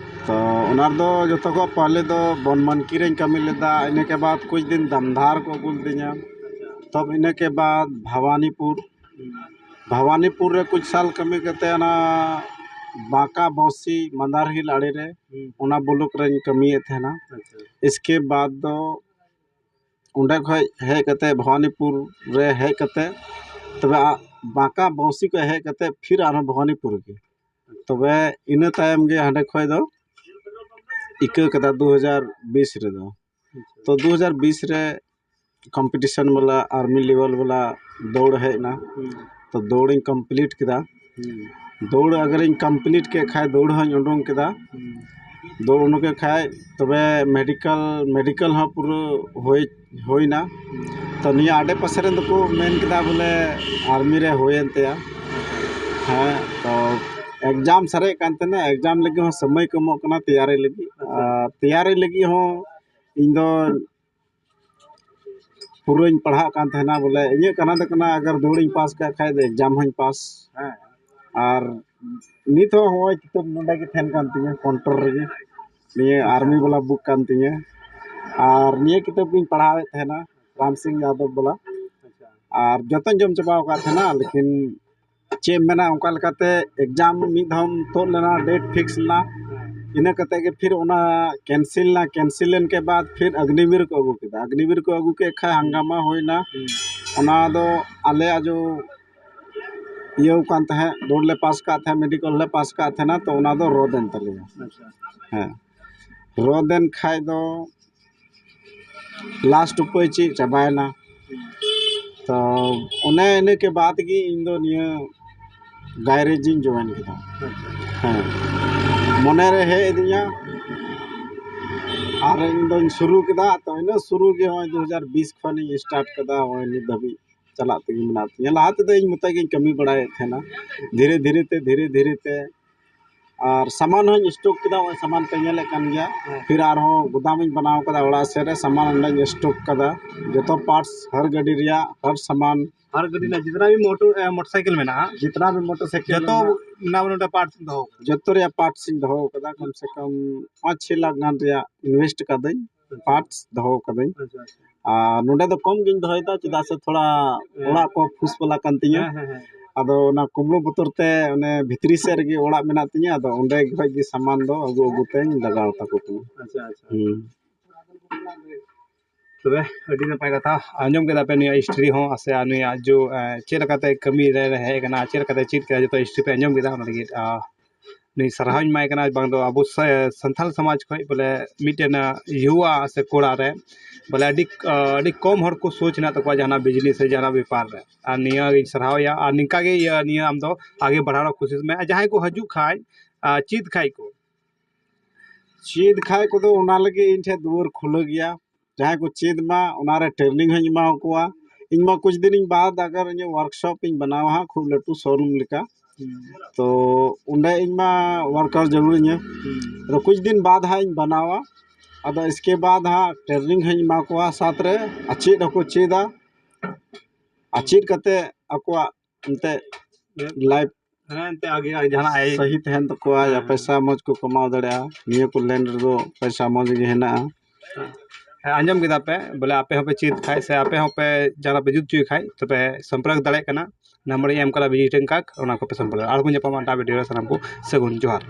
ᱛᱚ ᱚᱱᱟ ᱨᱮᱫᱚ ᱡᱚᱛᱚ ᱠᱷᱚᱡ ᱯᱟᱦᱞᱮ ᱫᱚ ᱵᱚᱱᱢᱟᱱᱠᱤ ᱨᱮᱧ ᱠᱟᱹᱢᱤ ᱞᱮᱫᱟ, ᱤᱱᱟᱹ ᱠᱮ ᱵᱟᱫ ᱠᱩᱪ ᱫᱤᱱ ᱫᱟᱢᱫᱷᱟᱨ ᱠᱚ ᱟᱹᱜᱩ ᱞᱤᱫᱤᱧᱟ᱾ ᱟᱪᱪᱷᱟ᱾ ᱛᱚᱵ ᱤᱱᱟᱹ ᱠᱮ ᱵᱟᱫ ᱵᱷᱟᱵᱟᱱᱤᱯᱩᱨ, ᱦᱩᱸ᱾ ᱵᱷᱟᱵᱟᱱᱤᱯᱩᱨ ᱨᱮ ᱠᱩᱪ ᱥᱟᱞ ᱠᱟᱹᱢᱤ ᱠᱟᱛᱮ ᱚᱱᱟ ᱵᱟᱸᱠᱟ ᱵᱚᱥᱤ ᱢᱟᱱᱫᱟᱨ ᱦᱤᱞ ᱟᱲᱮ ᱨᱮ ᱦᱩᱸ᱾ ᱚᱱᱟ ᱵᱞᱚᱠ ᱨᱮᱧ ᱠᱟᱹᱢᱤᱭᱮᱫ ᱛᱟᱦᱮᱱᱟ᱾ ᱟᱪᱪᱷᱟ᱾ ᱤᱥᱠᱮ ᱵᱟᱫ ᱫᱚ ᱚᱸᱰᱮ ᱠᱷᱚᱡ ᱦᱮᱡ ᱠᱟᱛᱮ ᱵᱷᱟᱵᱟᱱᱤᱯᱩᱨ ᱨᱮ ᱦᱮᱡ ᱠᱟᱛᱮ ᱛᱚᱵᱮ ᱟ-, ᱵᱟᱸᱠᱟ ᱵᱚᱥᱤ ᱠᱷᱚᱡ ᱦᱮᱡ ᱠᱟᱛᱮ ᱯᱷᱤᱨ ᱟᱨᱦᱚᱸ ᱵᱷᱟᱵᱟᱱᱤᱯᱩᱨ ᱜᱮ᱾ ᱛᱚᱵᱮ ᱤᱱᱟᱹ ᱛᱟᱭᱚᱢ ᱜᱮ ᱦᱟᱸᱰᱮ ᱠᱷᱚᱡ ᱫᱚ ᱤᱠᱟᱹ ᱠᱟᱫᱟ ᱫᱩ ᱦᱟᱡᱟᱨ ᱵᱤᱥ ᱨᱮᱫᱚ᱾ ᱛᱚ ᱫᱩ ᱦᱟᱡᱟᱨ ᱵᱤᱥ ᱨᱮ ᱠᱚᱢᱯᱤᱴᱤᱥᱚᱱ ᱵᱟᱞᱟ ᱟᱨᱢᱤ ᱞᱮᱵᱮᱞ ᱵᱟᱞᱟ ᱫᱟᱹᱲ ᱦᱮᱡ ᱮᱱᱟ᱾ ᱦᱩᱸ᱾ ᱛᱚ ᱫᱟᱹᱲ ᱤᱧ ᱠᱚᱢᱯᱞᱤᱴ ᱠᱮᱫᱟ᱾ ᱦᱩᱸ᱾ ᱫᱟᱹᱲ ᱟᱜᱟᱨ ᱤᱧ ᱠᱚᱢᱯᱞᱤᱴ ᱠᱮᱫ ᱠᱷᱟᱡ, ᱫᱟᱹᱲ ᱦᱚᱸᱧ ᱩᱰᱩᱝ ᱠᱮᱫᱟ᱾ ᱦᱩᱸ᱾ ᱫᱟᱹᱲ ᱩᱰᱩᱝ ᱠᱮᱫ ᱠᱷᱟᱡ ᱛᱚᱵᱮ ᱢᱮᱰᱤᱠᱮᱞ, ᱢᱮᱰᱤᱠᱮᱞ ᱦᱚᱸ ᱯᱩᱨᱟᱹ ᱦᱩᱭ, ᱦᱩᱭᱱᱟ᱾ ᱦᱩᱸ᱾ ᱛᱚ ᱱᱤᱭᱟᱹ ᱟᱰᱮ ᱯᱟᱥᱮ ᱨᱮᱱ ᱫᱚᱠᱚ ᱢᱮᱱ ᱠᱮᱫᱟ ᱵᱚᱞᱮ ᱟᱨᱢᱤ ᱨᱮ ᱦᱩᱭᱮᱱ ᱛᱟᱭᱟ᱾ ᱦᱮᱸ, ᱛᱚ ᱮᱠᱡᱟᱢ ᱥᱟᱨᱮᱡ ᱠᱟᱱ ᱛᱟᱦᱮᱱᱟ, ᱮᱠᱡᱟᱢ ᱞᱟᱹᱜᱤᱫ ᱦᱚᱸ ᱥᱚᱢᱚᱭ ᱠᱚ ᱮᱢᱚᱜ ᱠᱟᱱᱟ ᱛᱮᱭᱟᱨᱤ ᱞᱟᱹᱜᱤᱫ᱾ ᱟᱪᱪᱷᱟ᱾ ᱟᱨ ᱛᱮᱭᱟᱨᱤ ᱞᱟᱹᱜᱤᱫ ᱦᱚᱸ ᱤᱧ ᱫᱚ ᱯᱩᱨᱟᱹᱧ ᱯᱟᱲᱦᱟᱜ ᱠᱟᱱ ᱛᱟᱦᱮᱱᱟ, ᱵᱚᱞᱮ ᱤᱧᱟᱹᱜ ᱠᱟᱱᱟ ᱫᱚ ᱠᱟᱱᱟ ᱟᱜᱟᱨ ᱫᱟᱹᱲ ᱤᱧ ᱯᱟᱥ ᱠᱟᱜ ᱠᱷᱟᱡ ᱫᱚ ᱮᱠᱡᱟᱢ ᱦᱚᱸᱧ ᱯᱟᱥ᱾ ᱦᱮᱸ᱾ ᱟᱨ ᱱᱤᱛ ᱦᱚᱸ ᱦᱚᱸᱜᱼᱚᱭ ᱠᱤᱛᱟᱹᱵ ᱱᱚᱰᱮ ᱜᱮ ᱛᱟᱦᱮᱱ ᱠᱟᱱ ᱛᱤᱧᱟᱹ ᱠᱚᱱᱴᱨᱳᱞ ᱨᱮᱜᱮ, ᱱᱤᱭᱟᱹ ᱟᱨᱢᱤ ᱵᱟᱞᱟ ᱵᱩᱠ ᱠᱟᱱ ᱛᱤᱧᱟᱹ᱾ ᱟᱨ ᱱᱤᱭᱟᱹ ᱠᱤᱛᱟᱹᱵ ᱜᱤᱧ ᱯᱟᱲᱦᱟᱣᱮᱫ ᱛᱟᱦᱮᱱᱟ, ᱨᱟᱢ ᱥᱤᱝ ᱭᱟᱫᱚᱵ ᱵᱟᱞᱟ᱾ ᱟᱪᱪᱷᱟ᱾ ᱟᱨ ᱡᱚᱛᱚᱧ ᱡᱚᱢ ᱪᱟᱵᱟᱣ ᱟᱠᱟᱫ ᱛᱟᱦᱮᱱᱟ, ᱞᱮᱠᱤᱱ ᱪᱮᱫ ᱮᱢ ᱢᱮᱱᱟ, ᱚᱱᱠᱟ ᱞᱮᱠᱟᱛᱮ ᱮᱠᱡᱟᱢ ᱢᱤᱫ ᱫᱷᱟᱣ ᱛᱩᱫ ᱞᱮᱱᱟ, ᱰᱮᱴ ᱯᱷᱤᱠᱥ ᱞᱮᱱᱟ᱾ ᱤᱱᱟᱹ ᱠᱟᱛᱮ ᱜᱮ ᱯᱷᱤᱨ ᱚᱱᱟ ᱠᱮᱱᱥᱮᱞ ᱮᱱᱟ᱾ ᱠᱮᱱᱥᱮᱞ ᱞᱮᱱ ᱠᱮ ᱵᱟᱫ ᱯᱷᱤᱨ ᱚᱜᱽᱱᱤᱵᱤᱨ ᱠᱚ ᱟᱹᱜᱩ ᱠᱮᱫᱟ᱾ ᱚᱜᱽᱱᱤᱵᱤᱨ ᱠᱚ ᱟᱹᱜᱩ ᱠᱮᱫ ᱠᱷᱟᱡ ᱦᱟᱝᱜᱟᱢᱟ ᱦᱩᱭᱱᱟ᱾ ᱦᱩᱸ᱾ ᱚᱱᱟ ᱫᱚ ᱟᱞᱮᱭᱟᱜ ᱡᱚ ᱤᱭᱟᱹᱣ ᱠᱟᱱ ᱛᱟᱦᱮᱸᱫ, ᱵᱳᱨᱰ ᱞᱮ ᱯᱟᱥ ᱠᱟᱜ ᱛᱟᱦᱮᱸᱫ, ᱢᱮᱰᱤᱠᱮᱞ ᱞᱮ ᱯᱟᱥ ᱠᱟᱜ ᱛᱟᱦᱮᱱᱟ, ᱛᱚ ᱚᱱᱟ ᱫᱚ ᱨᱚᱫ ᱮᱱ ᱛᱟᱞᱮᱭᱟ᱾ ᱟᱪᱪᱷᱟ᱾ ᱦᱮᱸ, ᱨᱚᱫ ᱮᱱ ᱠᱷᱟᱡ ᱫᱚ ᱞᱟᱥᱴ ᱩᱯᱟᱹᱭ ᱪᱮᱫ ᱪᱟᱵᱟᱭᱮᱱᱟ᱾ ᱛᱚ ᱚᱱᱮ ᱤᱱᱟᱹ ᱠᱮ ᱵᱟᱫ ᱜᱮ ᱤᱧ ᱫᱚ ᱱᱤᱭᱟᱹ ᱜᱟᱭᱨᱮᱡᱽ ᱤᱧ ᱡᱚᱭᱮᱱ ᱠᱮᱫᱟ᱾ ᱦᱮᱸ, ᱢᱚᱱᱮᱨᱮ ᱦᱮᱡ ᱟᱹᱫᱤᱧᱟ, ᱟᱨ ᱤᱧ ᱫᱚᱧ ᱥᱩᱨᱩ ᱠᱮᱫᱟ᱾ ᱛᱚ ᱤᱱᱟᱹ ᱥᱩᱨᱩ ᱜᱮ ᱱᱚᱜᱼᱚᱭ ᱫᱩ ᱦᱟᱡᱟᱨ ᱵᱤᱥ ᱠᱷᱚᱱᱤᱧ ᱥᱴᱟᱨᱴ ᱠᱮᱫᱟ, ᱱᱚᱜᱼᱚᱭ ᱱᱤᱛ ᱫᱷᱟᱹᱵᱤᱡ ᱪᱟᱞᱟᱜ ᱛᱮᱜᱮ ᱢᱮᱱᱟᱜ ᱛᱤᱧᱟᱹ᱾ ᱞᱟᱦᱟ ᱛᱮᱫᱚ ᱤᱧ ᱢᱚᱛᱚ ᱜᱤᱧ ᱠᱟᱹᱢᱤ ᱵᱟᱲᱟᱭᱮᱫ ᱛᱟᱦᱮᱱᱟ, ᱫᱷᱤᱨᱮ ᱫᱷᱤᱨᱮ ᱛᱮ, ᱫᱷᱤᱨᱮ ᱫᱷᱤᱨᱮ ᱛᱮ᱾ ᱟᱨ ᱥᱟᱢᱟᱱ ᱦᱚᱸᱧ ᱥᱴᱚᱠ ᱠᱮᱫᱟ, ᱱᱚᱜᱼᱚᱭ ᱥᱟᱢᱟᱱ ᱯᱮ ᱧᱮᱞᱮᱫ ᱠᱟᱱ ᱜᱮᱭᱟ᱾ ᱦᱮᱸ᱾ ᱯᱷᱤᱨ ᱟᱨᱦᱚᱸ ᱜᱩᱫᱟᱢ ᱤᱧ ᱵᱮᱱᱟᱣ ᱠᱟᱫᱟ ᱚᱲᱟᱜ ᱥᱮᱫ ᱨᱮ, ᱥᱟᱢᱟᱱ ᱚᱸᱰᱮᱧ ᱥᱴᱚᱠ ᱠᱟᱫᱟ, ᱡᱚᱛᱚ ᱯᱟᱨᱴᱥ, ᱦᱟᱨ ᱜᱟᱹᱰᱤ ᱨᱮᱭᱟᱜ ᱦᱟᱨ ᱥᱟᱢᱟᱱ, ᱦᱟᱨ ᱜᱟᱹᱰᱤ ᱨᱮᱱᱟᱜ ᱡᱤᱛᱱᱟ ᱵᱷᱤ ᱢᱚᱴᱚᱨ, ᱮ, ᱢᱚᱴᱚᱨᱥᱟᱭᱠᱮᱞ ᱢᱮᱱᱟᱜᱼᱟ, ᱡᱤᱛᱱᱟ ᱵᱷᱤ ᱢᱚᱴᱚᱨᱥᱟᱭᱠᱮᱞ ᱡᱚᱛᱚ ᱢᱮᱱᱟᱜᱼᱟ, ᱱᱟᱣᱟ ᱱᱚᱰᱮ ᱯᱟᱨᱴᱥ ᱫᱚᱦᱚ ᱠᱟᱫᱟ᱾ ᱡᱚᱛᱚ ᱨᱮᱭᱟᱜ ᱯᱟᱨᱴᱥ ᱤᱧ ᱫᱚᱦᱚ ᱠᱟᱫᱟ, ᱠᱚᱢ ᱥᱮ ᱠᱚᱢ ᱯᱟᱸᱪ ᱪᱷᱚᱭ ᱞᱟᱠᱷ ᱜᱟᱱ ᱨᱮᱭᱟᱜ ᱤᱱᱵᱷᱮᱥᱴ ᱠᱟᱫᱟᱹᱧ, ᱟᱪᱪᱷᱟ᱾ ᱯᱟᱨᱴᱥ ᱫᱚᱦᱚ ᱠᱟᱫᱟᱹᱧ᱾ ᱟᱪᱪᱷᱟ, ᱟᱪᱪᱷᱟ᱾ ᱟᱨ ᱱᱚᱰᱮ ᱫᱚ ᱠᱚᱢ ᱜᱤᱧ ᱫᱚᱦᱚᱭᱮᱫᱟ, ᱪᱮᱫᱟᱜ ᱥᱮ ᱛᱷᱚᱲᱟ ᱦᱮᱸ᱾ ᱚᱲᱟᱜ ᱠᱚ ᱯᱷᱩᱥ ᱯᱷᱚᱞᱟ ᱠᱟᱱ ᱛᱤᱧᱟᱹ᱾ ᱦᱮᱸ, ᱦᱮᱸ, ᱦᱮᱸ᱾ ᱟᱫᱚ ᱚᱱᱟ ᱠᱩᱢᱵᱽᱲᱩ ᱵᱚᱛᱚᱨ ᱛᱮ ᱚᱱᱮ ᱵᱷᱤᱛᱨᱤ ᱥᱮᱫ ᱨᱮᱜᱮ ᱚᱲᱟᱜ ᱢᱮᱱᱟᱜ ᱛᱤᱧᱟᱹ, ᱟᱫᱚ ᱚᱸᱰᱮ ᱠᱷᱚᱡ ᱜᱮ ᱥᱟᱢᱟᱱ ᱫᱚ ᱟᱹᱜᱩ ᱟᱹᱜᱩ ᱛᱮᱧ ᱞᱟᱜᱟᱣ ᱛᱟᱠᱚ ᱠᱟᱱᱟ᱾ ᱟᱪᱪᱷᱟ, ᱟᱪᱪᱷᱟ᱾ ᱦᱩᱸ᱾ ᱛᱚᱵᱮ ᱟᱹᱰᱤ ᱱᱟᱯᱟᱭ ᱠᱟᱛᱷᱟ, ᱟᱸᱡᱚᱢ ᱠᱮᱫᱟ ᱯᱮ ᱱᱩᱭᱟᱜ ᱦᱤᱥᱴᱨᱤ ᱦᱚᱸ, ᱥᱮ ᱱᱩᱭᱟᱜ ᱡᱚ, ᱮ, ᱪᱮᱫ ᱞᱮᱠᱟᱛᱮ ᱠᱟᱹᱢᱤ ᱨᱮ ᱦᱮᱡ ᱟᱠᱟᱱᱟ, ᱪᱮᱫ ᱞᱮᱠᱟᱛᱮ ᱪᱮᱫ ᱠᱮᱫᱟ, ᱡᱚᱛᱚ ᱦᱤᱥᱴᱨᱤ ᱯᱮ ᱟᱸᱡᱚᱢ ᱠᱮᱫᱟ᱾ ᱚᱱᱟ ᱞᱟᱹᱜᱤᱫ, ᱟ, ᱱᱩᱭ ᱥᱟᱨᱦᱟᱣ ᱤᱧ ᱮᱢᱟᱭ ᱠᱟᱱᱟ, ᱵᱟᱝ ᱫᱚ ᱟᱵᱚ ᱥᱟ-, ᱥᱟᱱᱛᱟᱲ ᱥᱚᱢᱟᱡᱽ ᱠᱷᱚᱡ ᱵᱚᱞᱮ ᱢᱤᱫᱴᱮᱱ, ᱟ, ᱭᱩᱣᱟ ᱥᱮ ᱠᱚᱲᱟ ᱨᱮ ᱵᱚᱞᱮ ᱟᱹᱰᱤ, ᱟ, ᱟᱹᱰᱤ ᱠᱚᱢ ᱦᱚᱲ ᱠᱚ ᱥᱳᱪ ᱦᱮᱱᱟᱜ ᱛᱟᱠᱚᱣᱟ ᱡᱟᱦᱟᱱᱟᱜ ᱵᱤᱡᱽᱱᱮᱥ ᱥᱮ ᱡᱟᱦᱟᱱᱟᱜ ᱵᱮᱯᱟᱨ ᱨᱮ, ᱟᱨ ᱱᱤᱭᱟᱹ ᱜᱤᱧ ᱥᱟᱨᱦᱟᱣ ᱮᱭᱟ᱾ ᱟᱨ ᱱᱤᱝᱠᱟ ᱜᱮ ᱤᱭᱟᱹ ᱱᱤᱭᱟᱹ ᱟᱢ ᱫᱚ ᱟᱜᱮ ᱵᱟᱲᱦᱟᱣ ᱨᱮᱱᱟᱜ ᱠᱳᱥᱤᱥ ᱢᱮ, ᱟᱨ ᱡᱟᱦᱟᱸᱭ ᱠᱚ ᱦᱤᱡᱩᱜ ᱠᱷᱟᱡ, ᱟ, ᱪᱮᱫ ᱠᱷᱟᱡ ᱠᱚ᱾ ᱪᱮᱫ ᱠᱷᱟᱡ ᱠᱚᱫᱚ ᱚᱱᱟ ᱞᱟᱹᱜᱤᱫ ᱤᱧ ᱴᱷᱮᱱ ᱫᱩᱣᱟᱹᱨ ᱠᱷᱩᱞᱟᱹ ᱜᱮᱭᱟ᱾ ᱡᱟᱦᱟᱸᱭ ᱠᱚ ᱪᱮᱫ ᱢᱟ, ᱚᱱᱟᱨᱮ ᱴᱨᱮᱱᱤᱝ ᱦᱚᱸᱧ ᱮᱢᱟ ᱠᱚᱣᱟ᱾ ᱤᱧ ᱢᱟ ᱠᱩᱪ ᱫᱤᱱ ᱤᱧ ᱵᱟᱫ ᱟᱜᱟᱨ ᱤᱧᱟᱹᱜ ᱣᱟᱨᱠᱥᱚᱯ ᱤᱧ ᱵᱮᱱᱟᱣᱟ ᱦᱟᱸᱜ, ᱠᱷᱩᱵ ᱞᱟᱹᱴᱩ ᱥᱳᱨᱩᱢ ᱞᱮᱠᱟ, ᱛᱚ ᱚᱸᱰᱮ ᱤᱧ ᱢᱟ ᱣᱟᱨᱠᱟᱨ ᱡᱟᱹᱨᱩᱲᱤᱧᱟᱹ᱾ ᱟᱫᱚ ᱠᱩᱪ ᱫᱤᱱ ᱵᱟᱫ ᱦᱟᱸᱜ ᱤᱧ ᱵᱮᱱᱟᱣᱟ᱾ ᱟᱫᱚ ᱤᱥᱠᱮ ᱵᱟᱫ ᱦᱟᱸᱜ ᱴᱨᱮᱱᱤᱝ ᱦᱚᱸᱧ ᱮᱢᱟ ᱠᱚᱣᱟ ᱥᱟᱛ ᱨᱮ, ᱟᱨ ᱪᱮᱫ ᱦᱚᱸᱠᱚ ᱪᱮᱫᱟ, ᱟᱨ ᱪᱮᱫ ᱠᱟᱛᱮ ᱟᱠᱚᱣᱟᱜ ᱮᱱᱛᱮ ᱞᱟᱭᱤᱯᱷ ᱦᱮᱸ, ᱮᱱᱛᱮ ᱟᱜᱮ, ᱟᱜᱮ ᱡᱟᱦᱟᱱᱟᱜ ᱟᱭ ᱥᱟᱹᱦᱤ ᱛᱟᱦᱮᱱ ᱛᱟᱠᱚᱣᱟ, ᱦᱮᱸ, ᱭᱟ ᱦᱮᱸ᱾ ᱯᱚᱭᱥᱟ ᱢᱚᱡᱽ ᱠᱚ ᱠᱟᱢᱟᱣ ᱫᱟᱲᱮᱭᱟᱜᱼᱟ, ᱱᱤᱭᱟᱹ ᱠᱚ ᱞᱟᱭᱤᱱ ᱨᱮᱫᱚ ᱯᱚᱭᱥᱟ ᱢᱚᱡᱽ ᱜᱮ ᱦᱮᱱᱟᱜᱼᱟ᱾ ᱦᱮᱸ, ᱟᱸᱡᱚᱢ ᱠᱮᱫᱟ ᱯᱮ, ᱵᱚᱞᱮ ᱟᱯᱮ ᱦᱚᱸᱯᱮ ᱪᱮᱫ ᱠᱷᱟᱡ ᱥᱮ ᱟᱯᱮ ᱦᱚᱸᱯᱮ ᱡᱟᱦᱟᱱᱟᱜ ᱯᱮ ᱡᱩᱛ ᱦᱚᱪᱚᱭ ᱠᱷᱟᱡ, ᱛᱚᱵᱮ ᱥᱚᱢᱯᱨᱚᱠ ᱫᱟᱲᱮᱭᱟᱜ ᱠᱟᱱᱟ, ᱱᱟᱢᱵᱟᱨ ᱤᱧ ᱮᱢ ᱠᱟᱫᱟ, ᱵᱷᱤᱡᱤᱴᱤᱝ ᱠᱟᱨᱰ, ᱚᱱᱟ ᱠᱚᱯᱮ ᱥᱚᱢᱯᱨᱚᱠ᱾ ᱟᱨᱦᱚᱸ ᱵᱚᱱ ᱧᱟᱯᱟᱢᱟ ᱮᱴᱟᱜ ᱵᱷᱤᱰᱤᱭᱳ ᱨᱮ, ᱥᱟᱱᱟᱢ ᱠᱚ ᱥᱟᱹᱜᱩᱱ ᱡᱚᱦᱟᱨ᱾